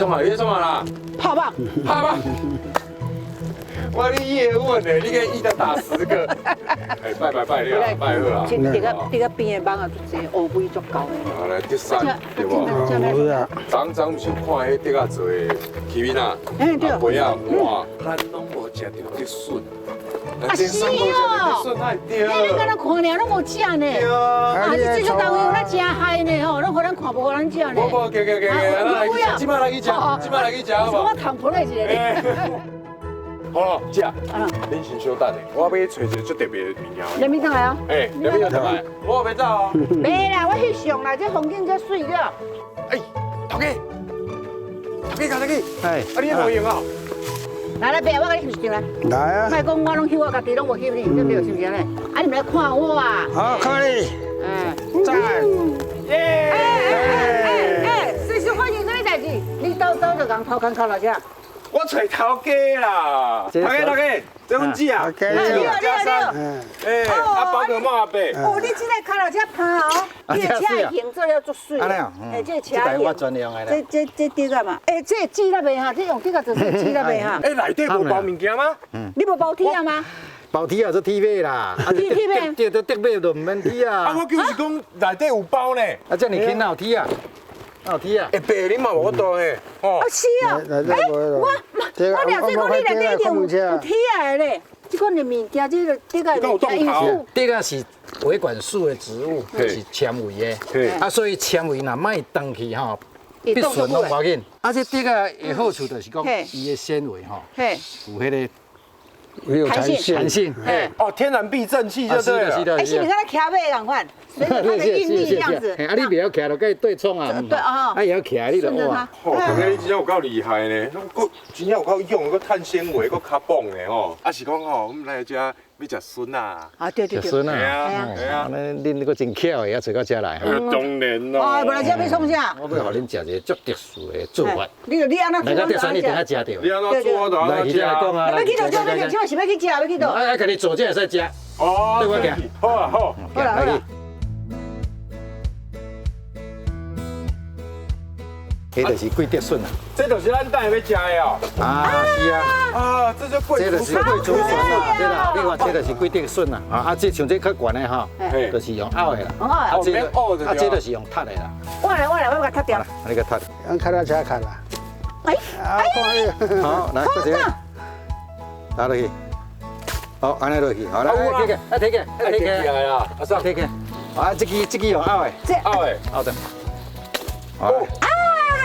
創啥？你創啥啦？泡泡。泡泡。我你叶问呢？你可以一打打10个。哎，拜拜拜了，拜好啊。这这个边的网啊，足济，乌龟足够的。好来，竹笋对无？有啊。昨昨毋是有看彼竹仔做的起面啊？哎对。皮啊，哇，咱拢无食著竹笋。啊是哦，你敢若看尔，拢无食呢。啊，你这个单位有咱真害呢吼，拢予咱看无予咱食呢。无无，行行行行，咱来去食，这摆来去食，这摆来去食好无？我躺婆来一个。好了，姐，恁先稍等下，我欲揣一个足特别的物件。连米转来哦。哎，连米转来，我袂走哦。袂啦，我翕相啦，这风景遮媠了。哎，头家，头家，头家，哎，啊你无闲哦？来来，爸，我共你翕一张来。来啊！莫讲我拢翕我家己，拢无翕你，对不对？是毋是按呢？啊，你们来看我啊。好，可以。嗯，赞。耶！哎哎哎哎，随时欢迎啥物代志？你倒倒就共头牵靠来遮。我揣头家啦，头家头家，这阮姊啊，你好你好你好，哎，啊宝可梦阿伯，哦，你这个跤踏车拍哦，你的车的形做了足媠，哎，这个车型，这竹仔嘛，哎，这纸仔袂哈，这用竹仔做纸仔袂哈。哎，内底无包物件吗？你无包铁啊吗？包铁啊，做铁马啦，铁马，对对，竹马就毋免铁啊。啊，我就是讲内底有包呢。啊，这尔轻哪有铁啊？有铁啊！哎，爸，你嘛无法度嘿。哦，是啊。哎，我掠水讲你内底一定有铁的咧。这款的物件，这个这个有动头。这个是维管束的植物，是纤维的。啊，所以纤维若莫断去吼，必顺拢无要紧。啊，这竹仔的好处就是讲，伊的纤维吼，有彼个。有弹性，弹性，哦，天然避震器就对了。哎，是你看那骑马仝款，随着它的应力这样子。啊，你袂晓骑就佮对冲啊。对啊。啊，会晓骑你就哇。哦，头家你真正有够厉害呢，阁真正有够用，阁碳纤维，阁较棒的吼。啊，是讲吼，我们来遮欲食笋啊。啊，对对对。食笋啊。系啊，系啊。恁恁阁真巧的，啊，揣到遮来。当然咯。哦，无来遮欲创啥？我欲予恁食一个足特殊的做法。你你按怎来个特殊，你定爱食著。你按怎做我就按怎食。来讲啊。欲去佗？欲去佗？是欲去食？欲去佗？啊，家己做这会使食。哦，对我行。好啊，好。好啦，好啦。这就是贵竹笋啊！这就是咱等下欲食的哦。啊，是啊。啊，这就贵。这就是贵竹笋啊！这啦，你看这就是贵竹笋啊！啊，这像这较悬的吼，就是用拗的啦。啊，这啊，这就是用踢的啦。我来，我来，我共踢掉。你共踢。用脚踏车踢啦。哎，哎，好，来，这个，打落去。好，按呢落去，好来，提起，来提起，来提起来啦，阿叔，提起。啊，这支这支用拗的，拗的，拗的。好。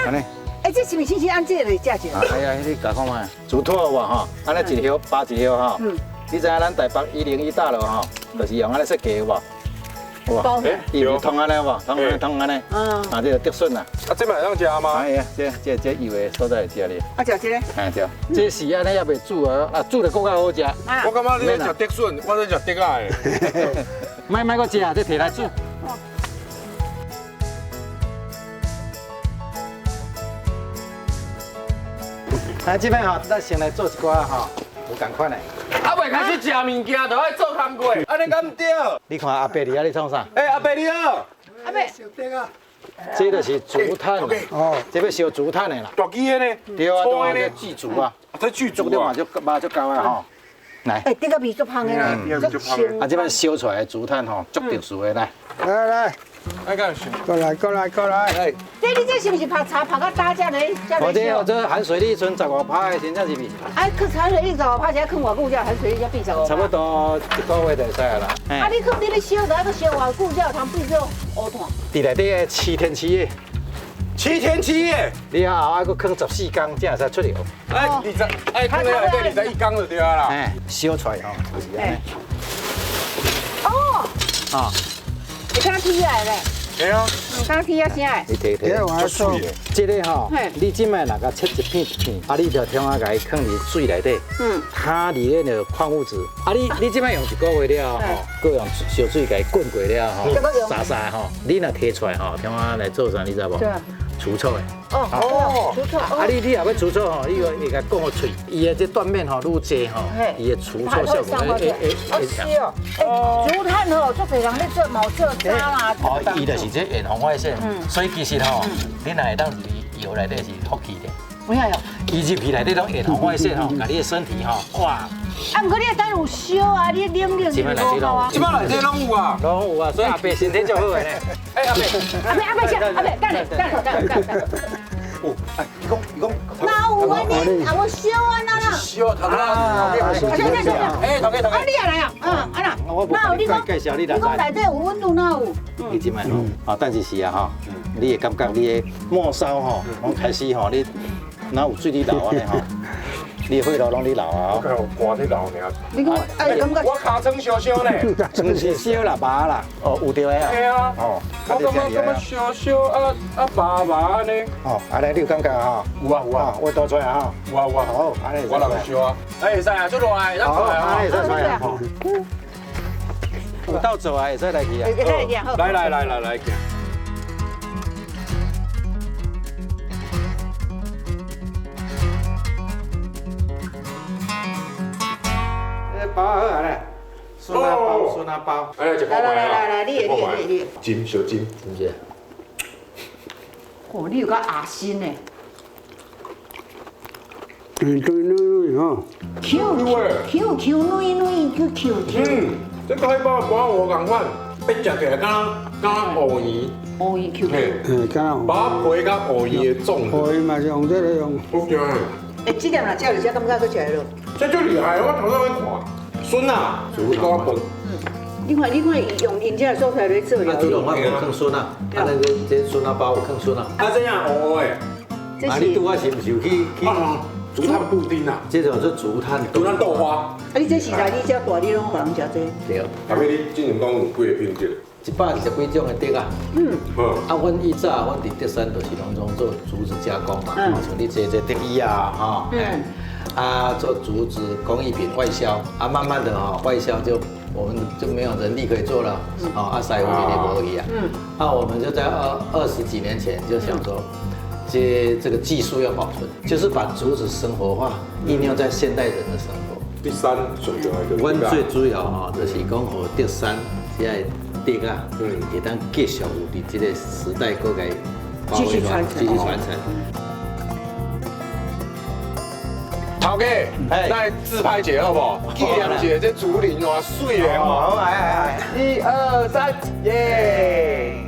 按呢？哎，这是毋是亲像按这个来食者？哎呀，你共看觅，竹炭有无吼？按呢一叶拔一叶吼。嗯。你知影咱台北101大楼吼，就是用按呢设计有无？有无？伊有通按呢无？通通按呢？嗯。啊，这个竹笋啊。啊，这嘛会当食吗？哎呀，这油的所在会食咧。啊，食这个？哎对。这是按呢犹未煮啊，啊煮得阁较好食。我感觉你咧食竹笋，我咧食竹仔的。莫莫阁食，这提来煮。来这摆吼，咱先来做一寡吼，无仝款的。啊，未开始食物件，就爱做工课，按呢敢毋对？你看阿伯伫遐咧创啥？欸，阿伯你好。阿伯。这就是竹炭哦，这欲烧竹炭的啦。大支的呢？对啊，大的锯竹啊。这锯竹啊，就肉足厚的吼。来。欸，这个味足芳的啦，足香。啊，这摆烧出来的竹炭吼，足特殊的来。来来。过来过来过来！这你这是毋是泡茶泡到焦才来？我这这含水率剩15%的，真正是味。哎，去含水率15%，才放偌久才含水率才变15%？差不多一个月就会使啦。啊，你放你咧烧，就爱阁烧偌久才有通变做乌炭？伫内底7天7夜。7天7夜，你后爱阁囥14天才会使出油。哎，二十，哎，囥内底21天就对啦。哎，烧出来吼，就是按呢。哦。啊。会敢铁来咧？对啊。敢铁啊声？你提提。这个吼，你这摆若共切一片一片，啊，你就通啊共伊囥伫水内底。嗯。它里面的矿物质，啊，你这摆用一个月了吼，阁用烧水共伊滚过了吼，沙沙吼，你若提出来吼，通啊来做啥？你知无？除臭的。哦哦，除臭。啊，你若欲除臭吼，你会共讲个喙，伊的这断面吼愈济吼，伊的除臭效果会会会强。是哦，欸，竹炭吼，足济人咧做，嘛有做渣啦。哦，伊就是这远红外线，所以其实吼，你若会当入油内底是福气的。有影哟。伊入去内底拢会红外线吼，共你的身体吼，哇！啊，毋过你等有烧啊，你冷冷这摆内底拢这摆内底拢有啊，拢有啊，所以阿伯身体足好的咧。哎，阿伯，阿伯，阿伯，阿伯，等下，等下，等下，等下。哦，哎，伊讲，伊讲，哪有安呢？啊，无烧啊，哪啦？烧头啦，哎，头家，头家，啊，你也来啊？啊，啊啦，哪有？你讲，你讲内底有温度，哪有？你这摆吼，啊，但是是啊吼，你会感觉你的末梢吼，拢开始吼，你哪有水咧流按呢吼？你的血流拢咧流啊！我有汗咧流尔。你讲，哎，感觉我尻川烧烧呢，不是烧啦，麻啦，哦，有著的啊。对啊。哦，我感觉感觉烧烧啊啊麻麻按呢。哦，按呢你有感觉哈？有啊有啊，我倒出来哈。有啊有啊。好，按呢我人烧啊。哎，会使啊，出来，咱出来啊。会使出来啊。有斗做啊，会使来去啊。来来来来来，行。包好啊咧，笋仔包，笋仔包，来来来来来，你的你的你的，煎小煎，是不是？哦，你有个鸭心呢。对对对吼。 Q Q Q 软软 Q Q。嗯，这个海包包我共款，一食起来敢若敢若芋圆。芋圆 Q Q。嗯，敢若。包皮佮芋圆的总和。芋圆嘛是用这个用。好食。哎，这粒若食就食，感觉阁食会落。这足厉害，我头先咧看。笋啊，你讲我笨。你看，你看，伊用𪜶这个素材来做料理。啊，猪肉我无放笋啊，啊，咱这笋仔包有放笋啊。啊，这样乌乌的。啊，你拄仔是毋是有去去竹炭布丁啊？这种做竹炭竹炭豆花。啊，你这食材你遮大，你拢予人食这？对。阿妹，你之前讲有几个品质？120几种的竹啊。嗯。啊，阮以早阮伫德山就是拢总做竹子加工嘛，像你这这竹椅啊，吼。嗯。啊，做竹子工艺品外销，啊，慢慢的哈，外销就我们就没有人力可以做了，啊，师傅也无去啊，那我们就在二十几年前就想说，这个技术要保存，就是把竹子生活化，应用在现代人的生活。第三上重要的，阮最主要吼，就是讲予德山这个竹啊，会当继续有伫这个时代阁共继续传承，继续传承。头家，来自拍一下好无？纪念一下这竹林哇，媠的吼。好，来来来，一二三，耶！